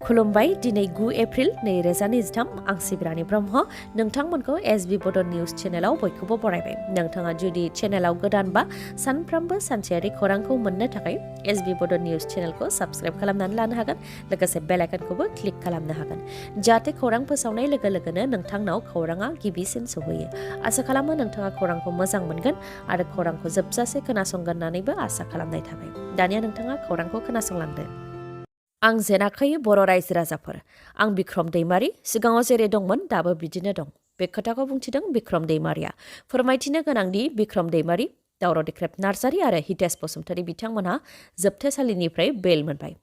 खुलुमबाय दिनै 9 एप्रिल 2023 आं सिब्रानि ब्रह्म नोंथांमोनखौ SBBodo News चेनेलाव बयखौबो बरायबाय। नोंथाङा जुदि चेनेलाव गोदानबा सानफ्रोमबो सानसेयारि खौरांखौ मोननो थाखाय SBBodo News चेनेलखौ साबस्क्राइब खालामनानै लानो हागोन लोगोसे बेल आइकनखौबो क्लिक खालामनो हागोन जाहाथे खौरां फोसावनाय लोगो लोगोनो नोंथांनाव खौराङा गिबिसिन सौहैयो। आसा खालामो नोंथाङा खौरांखौ मोजां मोनगोन आरो खौरांखौ जोबजासे खोनासंगोन होननानैबो आसा खालामनाय थाबाय। दानिया नोंथाङा खौरांखौ खोनासंलांदो। आं जेनाखै बर' रायजो राजाफोर आं बिक्रम दैमारी सिगाङाव जेरै दंमोन दाबो बिदिनो दं। बे खोथाखौ बुंथिदों बिक्रम दैमारीया। फोरमायथिनो गोनांदि बिक्रम दैमारी, दावराव देख्रेब नार्जारी आरो हितेश बसुमतारी बिथांमोनहा जोबथेसालिनिफ्राय बेल मोनबाय।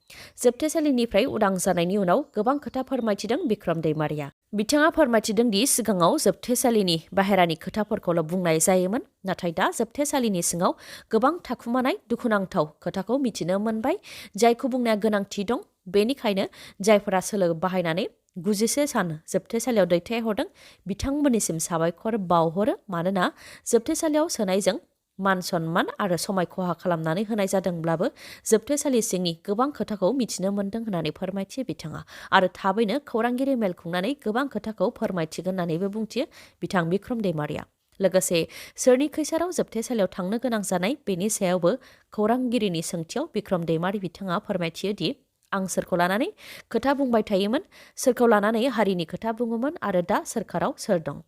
जोबथेसालिनिफ्राय उदां जानायनि उनाव गोबां खोथा फोरमायथिदों बिक्रम दैमारीया। बिथाङा फोरमायथिदों दि सिगाङाव जोबथेसालिनि बाहेरानि खोथाफोरखौल' बुंनाय जायोमोन, नाथाय दा जोबथेसालिनि सिङाव गोबां थाखुमानाय दुखुनांथाव खोथाखौ मिथिनो मोनबाय जायखौ बुंनाया गोनांथि दं। बेनिखायनो जायफोरा सोलो बाहायनानै 91 सान जोबथेसालियाव दैथायहरदों बिथांमोननिसिम साबायखर बावहरो, मानोना जोबथेसालियाव सोनायजों मान सन्मान आरो समाय खहा खालामनानै होनाय जादोंब्लाबो जोबथेसालि सिंनि गोबां खोथाखौ मिथिनो मोनदों होननानै फोरमायथियो बिथाङा। आरो थाबैनो खौरांगिरि मेल खुंनानै गोबां खोथाखौ फोरमायथिगोन होननानैबो बुंथियो बिथां बिक्रम दैमारीया। लोगोसे सोरनि खैसाराव जोबथेसालियाव थांनो गोनां जानाय बेनि सायावबो खौरांगिरिनि सोंथियाव बिक्रम दैमारी बिथाङा फोरमायथियो दि आं सोरखौ लानानै खोथा बुंबाय थायोमोन, सोरखौ लानानै हारिनि खोथा बुङोमोन आरो दा सोरखाराव सोर दं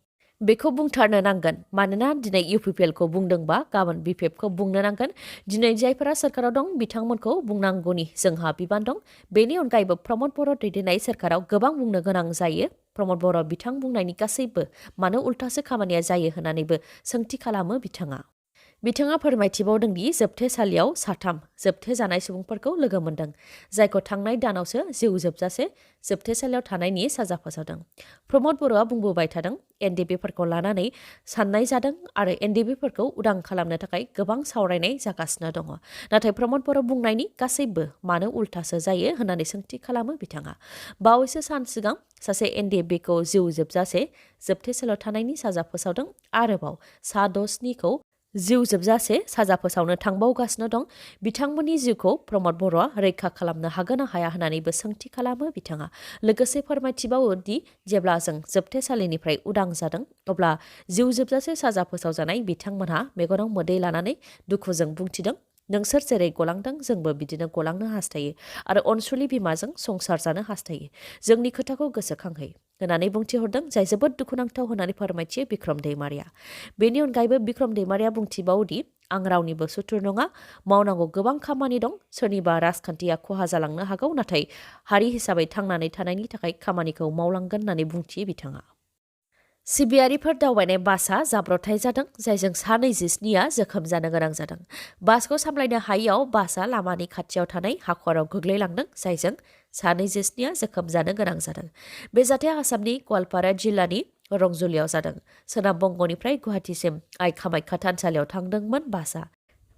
बेखौ बुंथारनो नांगोन। मानोना दिनै UPPLखौ बुंदोंबा गाबोन BPFखौ बुंनो नांगोन। दिनै जायफोरा सोरखाराव दं बिथांमोनखौ बुंनांगौनि जोंहा बिबान दं। बेनि अनगायैबो प्रमद बर' दैदेननाय सोरखाराव गोबां बुंनो गोनां जायो। प्रमद बर' बिथां बुंनायनि गासैबो मानो उल्थासो खामानिया जायो होननानैबो सोंथि खालामो बिथाङा। बिथाङा फोरमायथिबावदों दि जोबथेसालियाव 3 जोबथेजानाय सुबुंफोरखौ लोगो मोनदों, जायखौ थांनाय दानावसो जिउ जोबजासे जोबथेसालियाव थानायनि साजा फोसावदों। प्रमद बर'आ बुंबोबाय थादों NDBफोरखौ लानानै साननाय जादों आरो NDBफोरखौ उदां खालामनो थाखाय गोबां सावरायनाय जागासिनो दङ। नाथाय प्रमद बर' बुंनायनि गासैबो मानो उल्थासो जायो होननानै सोंथि खालामो बिथाङा। बावैसो सान सिगां सासे NDBखौ जिउ जोबजासे जोबथेसालियाव थानायनि साजा फोसावदों। आरोबाव सा 6निखौ जिउ जोबजासे साजा फोसावनो थांबावगासिनो दं। बिथांमोननि जिउखौ प्रमद बर'आ रैखा खालामनो हागोन ना हाया होननानैबो सोंथि खालामो बिथाङा। लोगोसे फोरमायथिबावो दि जेब्ला जों जोबथेसालिनिफ्राय उदां जादों अब्ला जिउ जोबजासे साजा फोसावजानाय बिथांमोनहा मेगनाव मोदै लानानै दुखुजों बुंथिदों, नोंसोर जेरै गलांदों जोंबो बिदिनो गलांनो हास्थायो आरो अनसुलि बिमाजों संसार जानो हास्थायो। जोंनि खोथाखौ गोसोखांहै होननानै बुंथिहरदों, जाय जोबोद दुखुनांथाव होननानै फोरमायथियो बिक्रम दैमारीया। बेनि अनगायैबो बिक्रम दैमारीया बुंथिबावदि आं रावनिबो सुथुर नङा, मावनांगौ गोबां खामानि दं। सोरनिबा राजखान्थिया खहा जालांनो हागौ, नाथाय हारि हिसाबै थांनानै थानायनि थाखाय खामानिखौ मावलांगोन होननानै बुंथियो बिथाङा। सिबियारिफोर दावबायनाय बासआ जाब्रबथाय जादों, जायजों सा 27आ जोखोम जानो गोनां जादों। बासखौ सामलायनो हायैयाव बासआ लामानि खाथियाव थानाय हाखराव गोग्लैलांदों, जायजों सा 27आ जोखोम जानो गोनां जादों। बे जाथाया आसामनि गवालपारा जिल्लानि रंजुलियाव जादों। सोनाब बंगनिफ्राय गुवाहाटीसिम आइ कामाख्या थानसालियाव थांदोंमोन बासआ।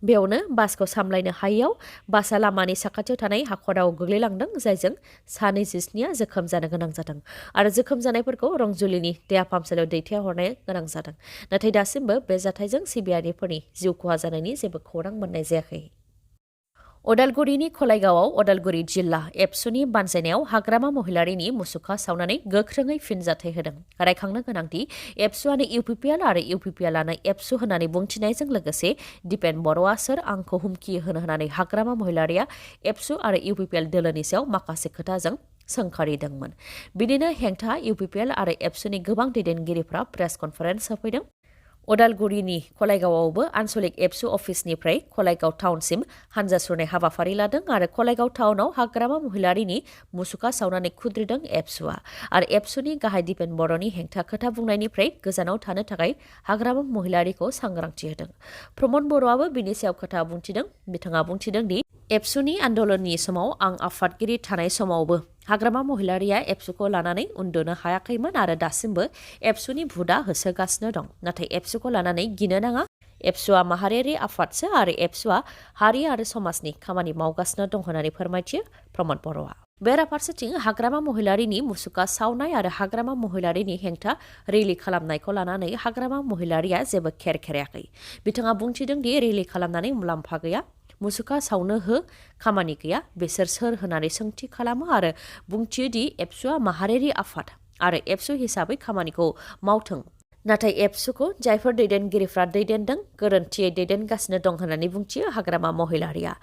बेयावनो बासखौ सामलायनो हायैयाव बासआ लामानि साखाथियाव थानाय हाखराव गोग्लैलांदों, जायजों सा 27आ जोखोम जानो गोनां जादों आरो जोखोम जानायफोरखौ रंजुलिनि देहा फाहामसालियाव दैथायहरनो गोनां जादों। नाथाय दासिमबो बे जाथायजों सिबियारिफोरनि जिउ खहा जानायनि जेबो खौरां मोननाय जायाखै। अदालगुरिनि खलायगावआव अदालगुरि जिल्ला एबसुनि बानजायनायाव हाग्रामा महिलारिनि मुसुखा सावनानै गोख्रोङै फिनजाथाय होदों। रायखांनो गोनांदि एबसुआनो UPPL आरो UPPLआनो एबसु होननानै बुंथिनायजों लोगोसे दिपेन बर'आ सोर आंखौ हुमखि होननानै हाग्रामा महिलारिया एबसु आरो UPPL दोलोनि सायाव माखासे खोथाजों सोंखारिदोंमोन। बिदिनो हेंथा UPPL आरो एबसुनि गोबां दैदेनगिरिफ्रा प्रेस कनफारेन्स होफैदों। अदालगुरिनि खलायगावआवबो आन्सलिक एबसु अफिसनिफ्राय खलायगाव टाउनसिम हानजा सुरनाय हाबाफारि लादों आरो खलायगाव टाउनाव हाग्रामा महिलारिनि मुसुखा सावनानै खुद्रिदों एबसुआ। आरो एबसुनि गाहाय दिपेन बर'नि हेंथा खोथा बुंनायनिफ्राय गोजानाव थानो थाखाय हाग्रामा महिलारिखौ सांग्रांथि होदों। प्रमद बर'आबो बिनि सायाव खोथा बुंथिदों। बिथाङा बुंथिदों दि एबसुनि आन्दोलननि समाव आं आफादगिरि थानाय समावबो हाग्रामा महिलारिया एबसुखौ लानानै उन्दुनो हायाखैमोन आरो दासिमबो एबसुनि भुतआ होसोगासिनो दं। नाथाय एबसुखौ लानानै गिनो नाङा। एबसुआ माहारियारि आफादसो आरो एबसुआ हारि आरो समाजनि खामानि मावगासिनो दं होननानै फोरमायथियो प्रमद बर'आ। बेराफारसेथिं हाग्रामा महिलारिनि मुसुखा सावनाय आरो हाग्रामा महिलारिनि हेंथा रेलि खालामनायखौ लानानै हाग्रामा महिलारिया जेबो खेर खेरायाखै। बिथाङा बुंथिदों दि रेलि खालामनानै मुलाम्फा गैया। मुसुखा सावनो हो खामानि गैया बेसोर सोर होनानै सोंथि खालामो आरो बुंथियो दि एबसुआ माहारियारि आफाद आरो एबसु हिसाबै खामानिखौ मावथों। नाथाय एबसुखौ जायफोर दैदेनगिरिफ्रा दैदेनदों गोरोन्थियै दैदेनगासिनो दं होननानै बुंथियो हाग्रामा महिलारिया।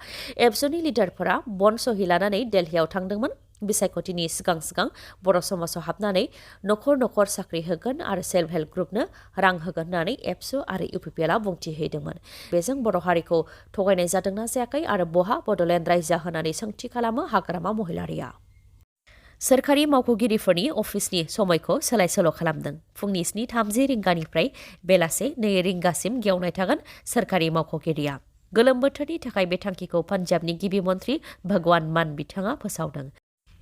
एबसुनि लिडारफोरा बन सहि लानानै दिल्लीयाव थांदोंमोन। बिसायख'थिनि सिगां सिगां बर' समाजाव हाबनानै नखर नखर साख्रि होगोन आरो सेल्फ हेल्प ग्रुपनो रां होगोन होननानै एबसु आरो इउपिपिएलआ बुंथिहैदोंमोन। बेजों बर' हारिखौ थगायनाय जादोंना जायाखै आरो बहा बड'लेण्ड रायजोआ होननानै सोंथि खालामो हाग्रामा महिलारिया। सोरखारि मावख'गिरिफोरनि अफिसनि समायखौ सोलाय सोल' खालामदों। फुंनि 7:30 रिंगानिफ्राय बेलासे 2 रिंगासिम गेवनाय थागोन सोरखारि मावख'गिरिया। गोलोम बोथोरनि थाखाय बे थांखिखौ पान्जाबनि गिबि मन्थ्रि भगवान मान बिथाङा फोसावदों।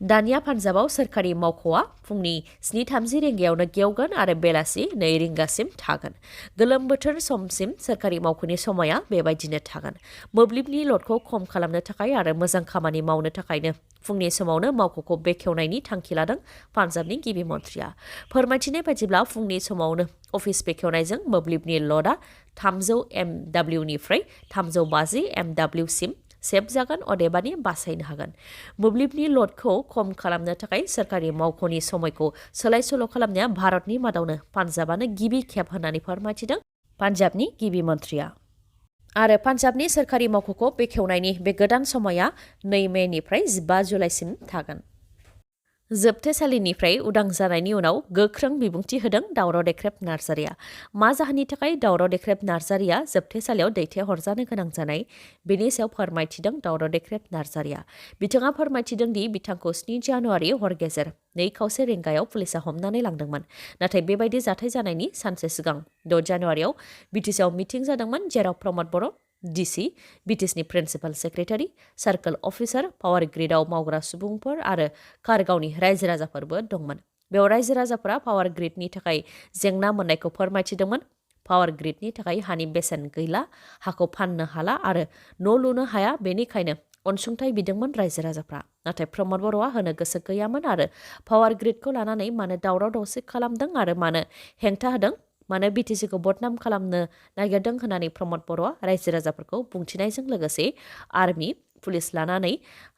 दानिया पान्जाबाव सोरखारि मावख'आ फुंनि 7:30 रिंगायावनो गेवगोन आरो बेलासि 2 रिंगासिम थागोन। गोलोम बोथोर समसिम सोरखारि मावख'नि समाया बेबायदिनो थागोन। मोब्लिबनि लडखौ खम खालामनो थाखाय आरो मोजां खामानि मावनो थाखायनो फुंनि समावनो मावख'खौ बेखेवनायनि थांखि लादों पान्जाबनि गिबि मन्थ्रिया। फोरमायथिनाय बायदिब्ला फुंनि समावनो अफिस बेखेवनायजों मोब्लिबनि लडआ 300 MWनिफ्राय 350 MWसिम सेभ जागोन अदेबानि बासायनो हागोन। मोब्लिबनि लडखौ खम खालामनो थाखाय सोरखारि मावख'नि समायखौ सोलाय सोल' खालामनाया भारतनि मादावनो पान्जाबानो गिबि खेब होननानै फोरमायथिदों पान्जाबनि गिबि मन्थ्रिया। आरो पान्जाबनि सोरखारि मावख'खौ बेखेवनायनि बे गोदान समाया 2 मेनिफ्राय 15 जुलाइसिम थागोन। जोबथेसालिनिफ्राय उदां जानायनि उनाव गोख्रों बिबुंथि होदों दावराव देख्रेब नार्जारिया। मा जाहोननि थाखाय दावराव देख्रेब नार्जारिया जोबथेसालियाव दैथायहरजानो गोनां जानाय बेनि सायाव फोरमायथिदों दावराव देख्रेब नार्जारिया। बिथाङा फोरमायथिदों दि बिथांखौ 7 जानुवारि हर गेजेर 2:15 रिंगायाव पुलिसा हमनानै लांदोंमोन। नाथाय बेबायदि जाथाय जानायनि सानसे सिगां 6 जानुवारियाव बिटिसिआव मिटिं जादोंमोन जेराव प्रमद बर' डिसि, बिटिसिनि principal secretary, circle officer, power ग्रिडआव मावग्रा सुबुंफोर आरो कारगावनि रायजो राजाफोरबो दंमोन। बेयाव रायजो राजाफोरा पावार ग्रिडनि थाखाय जेंना मोननायखौ फोरमायथिदोंमोन। पावार ग्रिडनि थाखाय हानि बेसेन गैला, हाखौ फाननो हाला आरो न' लुनो हाया, बेनिखायनो अनसुंथाइ बिदोंमोन रायजो राजाफ्रा। नाथाय प्रमद बर'आ होनो गोसो गैयामोन आरो पावार ग्रिडखौ लानानै मानो दावराव दावसि खालामदों आरो मानो हेंथा होदों, मानो बिटिसिखौ बदनाम खालामनो नागिरदों होननानै प्रमद बर'आ रायजो राजाफोरखौ बुंथिनायजों लोगोसे आर्मि पुलिस लानानै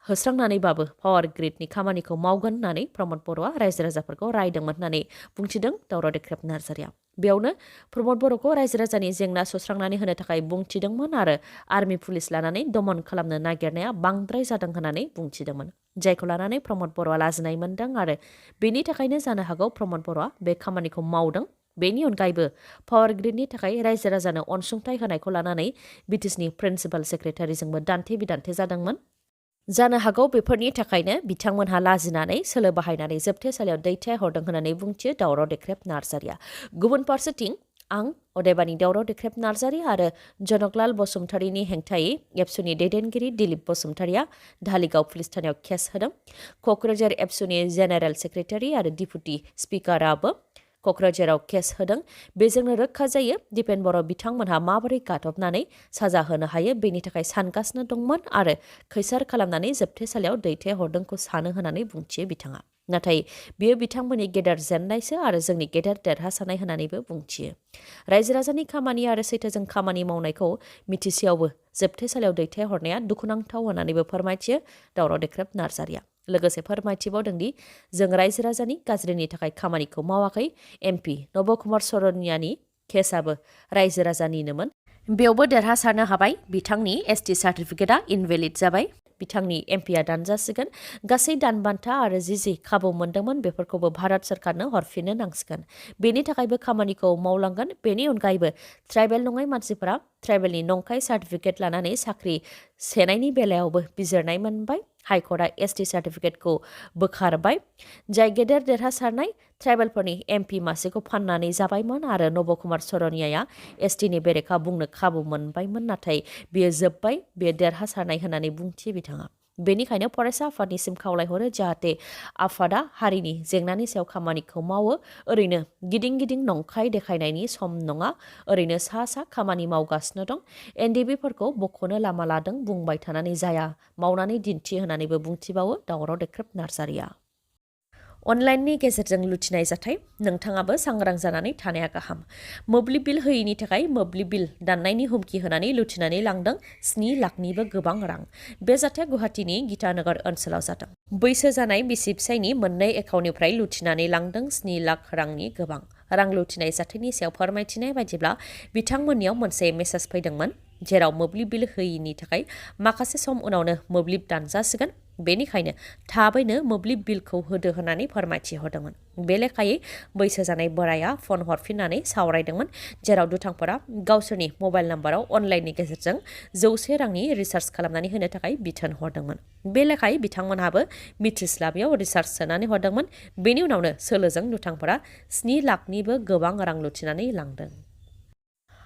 होस्रांनानैबाबो पावार ग्रिडनि खामानिखौ मावगोन होननानै प्रमद बर'आ रायजो राजाफोरखौ रायदोंमोन होननानै बुंथिदों दावराव देख्रेब नार्जारिया। बेयावनो प्रमद बर'खौ रायजो राजानि जेंना सुस्रांनानै होनो थाखाय बुंथिदोंमोन आरो आर्मि पुलिस लानानै दमन खालामनो नागिरनाया बांद्राय जादों होननानै बुंथिदोंमोन। जायखौ लानानै प्रमद बर'आ लाजिनाय मोनदों आरो बेनि थाखायनो जानो हागौ प्रमद बर'आ बे खामानिखौ मावदों। बेनि अनगायैबो पावार ग्रिडनि थाखाय रायजो राजानो अनसुंथाइ होनायखौ लानानै बिटिसिनि प्रिन्सिपाल सेक्रेटारिजोंबो दान्थे बिदान्थे जादोंमोन। जानो हागौ बेफोरनि थाखायनो बिथांमोनहा लाजिनानै सोलो बाहायनानै जोबथेसालियाव दैथायहरदों होननानै बुंथियो दावराव देख्रेब नार्जारिया। गुबुन फारसेथिं आं अदेबानि दावराव देख्रेब नार्जारि आरो जनकलाल बसुमतारीनि हेंथायै एबसुनि दैदेनगिरि दिलीप बसुमतारीया धालिगाव पुलिस थानायाव केस होदों। क'क्राझार एबसुनि जेनेरेल सेक्रेटारि आरो डिपुटि स्पिकाराबो क'क्राझाराव केस होदों। बेजोंनो रोखा जायो दिपेन बर' बिथांमोनहा माबोरै गादबनानै साजा होनो हायो बेनि थाखाय सानगासिनो दंमोन आरो खैसार खालामनानै जोबथेसालियाव दैथायहरदोंखौ सानो होननानै बुंथियो बिथाङा। नाथाय बियो बिथांमोननि गेदेर जेननायसो आरो जोंनि गेदेर देरहासारनाय होननानैबो बुंथियो। रायजो राजानि खामानि आरो सैथोजों खामानि मावनायखौ मिथिसेयावबो जोबथेसालियाव दैथायहरनाया दुखुनांथाव होननानैबो फोरमायथियो दावराव देख्रेब नार्जारिया। लोगोसे फोरमायथिबावदों दि जों रायजो राजानि गाज्रिनि थाखाय खामानिखौ मावाखै। एमपि नब कुमार सरनियानि केसआबो रायजो राजानिनोमोन। बेयावबो देरहासारनो हाबाय। बिथांनि एसटि सार्टिफिकेटआ इनभेलिड जाबाय। बिथांनि एमपिआ दानजासिगोन। गासै दानबान्था आरो जि खाबु मोन्दोंमोन बेफोरखौबो भारत सरकारनो हरफिननो नांसिगोन। बेनि थाखायबो खामानिखौ मावलांगोन। बेनि अनगायैबो ट्राइबेल नङै मानसिफोरा ट्राइबेलनि नंखाय सार्टिफिकेट लानानै साख्रि सेनायनि बेलायावबो बिजिरनाय मोनबाय। हाइकर्टआ एसटि सार्टिफिकेटखौ बोखारबाय। जाय गेदेर देरहासारनाय ट्राइबेलफोरनि एमपि मासिखौ फाननानै जाबायमोन आरो नब कुमार सरनियाया एसटिनि बेरेखा बुंनो खाबु मोनबायमोन। नाथाय बेयो जोब्बाय। बेयो देरहासारनाय होननानै बुंथियो बिथाङा। बेनिखायनो फरायसा आफादनिसिम खावलायहरो जाहाथे आफादा हारिनि जेंनानि सायाव खामानिखौ मावो। ओरैनो गिदिं गिदिं नंखाय देखायनायनि सम नङा। ओरैनो सा खामानि मावगासिनो दं। एनडिबिफोरखौ बख'नो लामा लादों बुंबाय थानानै जाया, मावनानै दिन्थि होननानैबो बुंथिबावो दावराव देख्रेब नार्जारिया। अनलाइननि गेजेरजों लुथिनाय जाथाय नोंथाङाबो सांग्रां जानानै थानाया गाहाम। मोब्लिब बिल होयैनि थाखाय मोब्लिब बिल दाननायनि हुमखि होनानै लुथिनानै लांदों 7 लाखनिबो गोबां रां। बे जाथाया गुवाहाटीनि गीतानगर ओनसोलाव जादों। बैसो जानाय बिसि फिसायनि मोननै एकाउन्टनिफ्राय लुथिनानै लांदों 7 लाख रांनि गोबां। रां लुथिनाय जाथायनि सायाव फोरमायथिनाय बायदिब्ला बिथांमोननियाव मोनसे मेसेज फैदोंमोन जेराव मोब्लिब बिल होयैनि थाखाय माखासे सम उनावनो मोब्लिब दानजासिगोन, बेनिखायनो थाबैनो मोब्लिब बिलखौ होदो होननानै फोरमायथि हरदोंमोन। बे लेखायै बैसो जानाय बोराया फन हरफिननानै सावरायदोंमोन, जेराव दुथांफोरा गावसोरनि मबाइल नाम्बाराव अनलाइननि गेजेरजों 100 रांनि रिसार्ज खालामनानै होनो थाखाय बिथोन हरदोंमोन। बे लेखायै बिथांमोनहाबो मिथिस्लाबियाव रिसार्ज सोनानै हरदोंमोन। बेनि उनावनो सोलोजों दुथांफोरा 7 लाखनिबो गोबां रां लुथिनानै लांदों।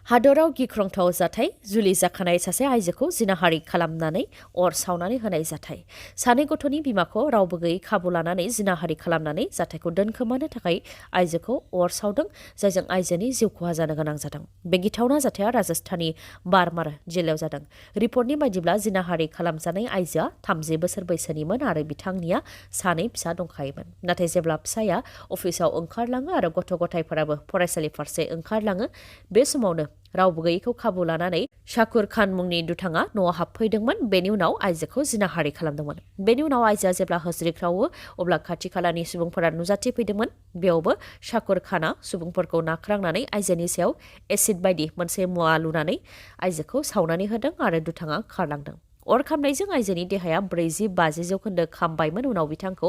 हादराव गिख्रंथाव जाथाय जुलि जाखानाय सासे आइजोखौ जिनाहारि खालामनानै अर सावनानै होनाय जाथाय। सानै गथ'नि बिमाखौ रावबो गैयै खाबु लानानै जिनाहारि खालामनानै जाथायखौ दोनखोमानो थाखाय आइजोखौ अर सावदों, जायजों आइजोनि जिउ खहा जानो गोनां जादों। बे गिथावना जाथाया राजस्थाननि बारमार जिल्लायाव जादों। रिपर्टनि बायदिब्ला जिनाहारि खालामजानाय आइजोआ 30 बोसोर बैसोनिमोन आरो बिथांनिया सानै फिसा दंखायोमोन। नाथाय जेब्ला फिसाया अफिसाव ओंखारलाङो आरो गथ' गथायफोराबो फरायसालि फारसे ओंखारलाङो, बे समावनो रावबो गैयैखौ खाबु लानानै शाकुर खान मुंनि दुथाङा न'आव हाबफैदोंमोन। बेनि उनाव आइजोखौ जिनाहारि खालामदोंमोन। बेनि उनाव आइजोआ जेब्ला होज्रिख्रावो अब्ला खाथि खालानि सुबुंफोरा नुजाथिफैदोंमोन। बेयावबो शाकुर खानआ सुबुंफोरखौ नाख्रांनानै आइजोनि सायाव एसिड बायदि मोनसे मुवा लुनानै आइजोखौ सावनानै होदों आरो दुथाङा खारलांदों। अर खामनायजों आइजोनि देहाया 40-50 जौखोन्दो खामबायमोन। उनाव बिथांखौ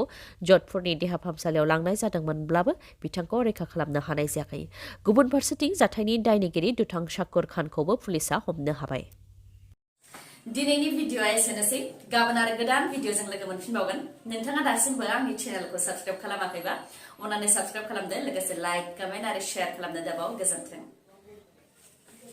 जधपुरनि देहा फाहामसालियाव लांनाय जादोंमोनब्लाबो बिथांखौ रैखा खालामनो हानाय जायाखै। गुबुन फारसेथिं जाथायनि दायनिगिरि दुथां शाकुर खानखौबो पुलिसा हमनो हाबाय। दिनैनि भिडिअआ एसेनोसै। गाबोन आरो गोदान भिडिअजों लोगो मोनफिनबावगोन। नोंथाङा दासिमबो आंनि चेनेलखौ साबस्क्राइब खालामाखैबा अन्नानै साबस्क्राइब खालामदो, लोगोसे लाइक, कमेन्ट आरो शेयार खालामनो दाबाव। गोजोन्थों।